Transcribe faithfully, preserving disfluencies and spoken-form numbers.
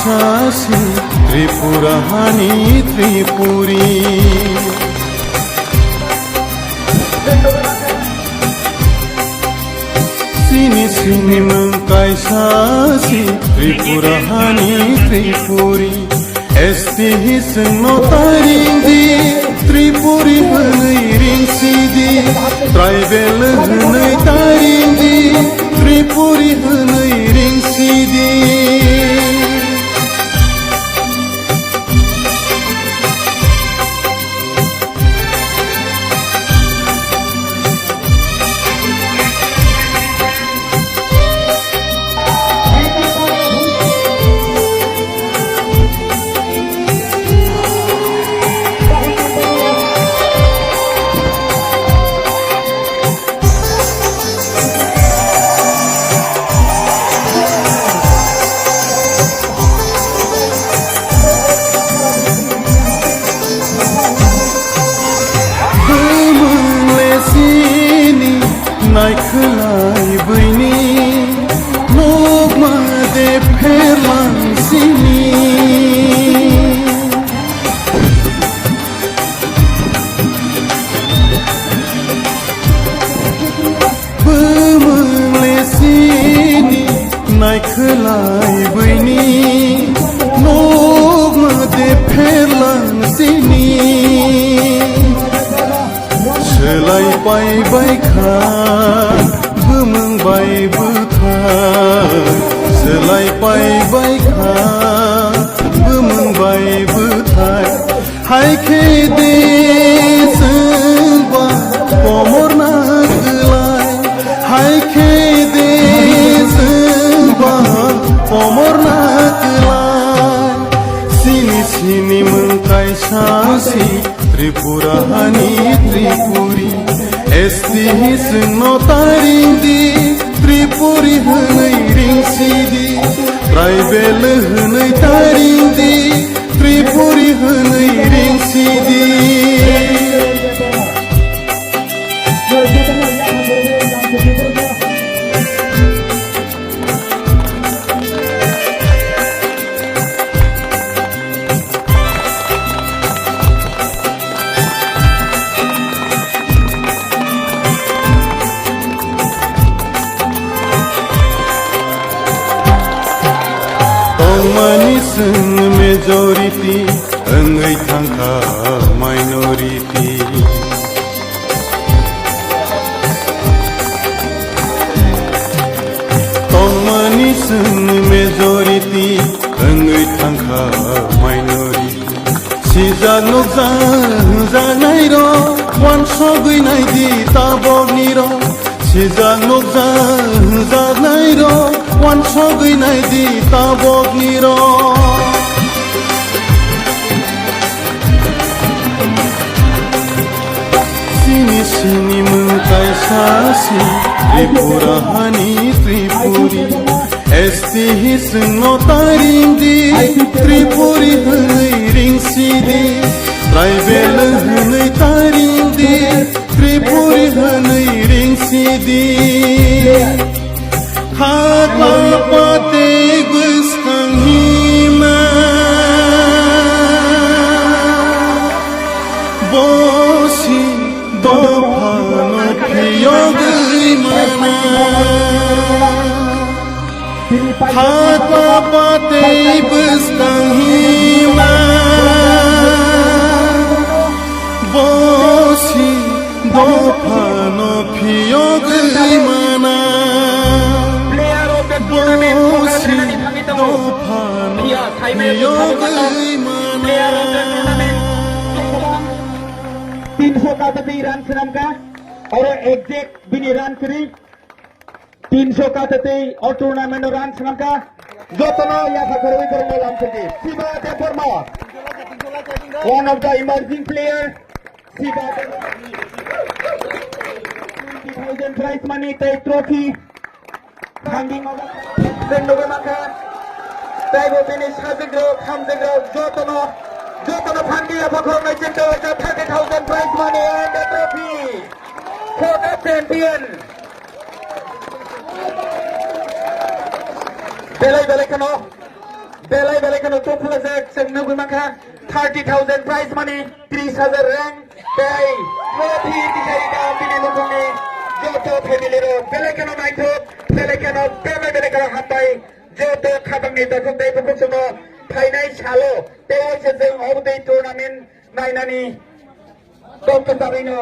Sasi Tripura hani Tripuri. Sini sini mung kaisa si Tripura hani Tripuri. S T hi sengno taring di, Tripuri hwnwi ring si di. Tribal hwnwi taring di, Tripuri hwnwi ring si di. Bwmwng le sini naikhwlai bwini, nukma de pherlang sini. Bwmwng le sini naikhwlai bwini, nukma de pherlang sini. Swlai pai bai kha bwmwng bai bwthai, swlai pai bai kha bwmwng bai bwthai. Hai khe de chwng ba komor na kwlai, hai khe de chwng ba komor na kwlai. Sini sini mung kaisa si Tripura hani Tripuri. S T hi chwngno taring di, Tripuri hwnwi ring si di. Tribal hwnwi taring di, Tripuri hwnwi ring si di. Tongmani chwng majority, wngwi thangkha minority. Tongmani chwng majority, wngwi thangkha minority. Sijak nukjak hwnjaknairok, wansugwi naidi taboknirok. Sijak nukjak hwnjaknairok, wansugwi naidi taboknirok. Sini sini mung kaisa si Tripura hani Tripuri. S T hi chwngno taring di, Tripuri hwnwi ring si di. Tribal hwnwi taring di, Tripuri hwnwi ring si di. Hakla patwi bwskang hima, bosi dophano phiyogwi mana. Hakla patwi bwskang hima, bosi dophano phiyogwi mana. Bosi dophano phiyogwi mana. Tinsho katatwi run swnamkha, oro exact bini run kwrwi. Tinsho katatwi o tournament o run swnamkha. Jotono yapha khorwi borokno lamsadi. Siva Debbarma, one of the emerging player. Siva Debbarma. Twenty thousand prize money tei trophy. Phangi maga. Tei nugwi mankha. Tei bo bini sajikrok, hamjikrok jotono, jotono phangi yapha khoroknai chwng tei thirty thousand prize money and a trophy for the champion. Belai belai kheno Belai belai kheno tophlajak, chwng nugwi mankha thirty thousand prize money, tris hajar rang, tei trophy tisaika bini nukhungni joto family rok. Belai kheno naithok, belai kheno belai belai kheno hambai, joto khatangni dophok tei bukhuk chwngno phainai salo tei waisa chwng obo tei tournament nainani kok kwcharwino.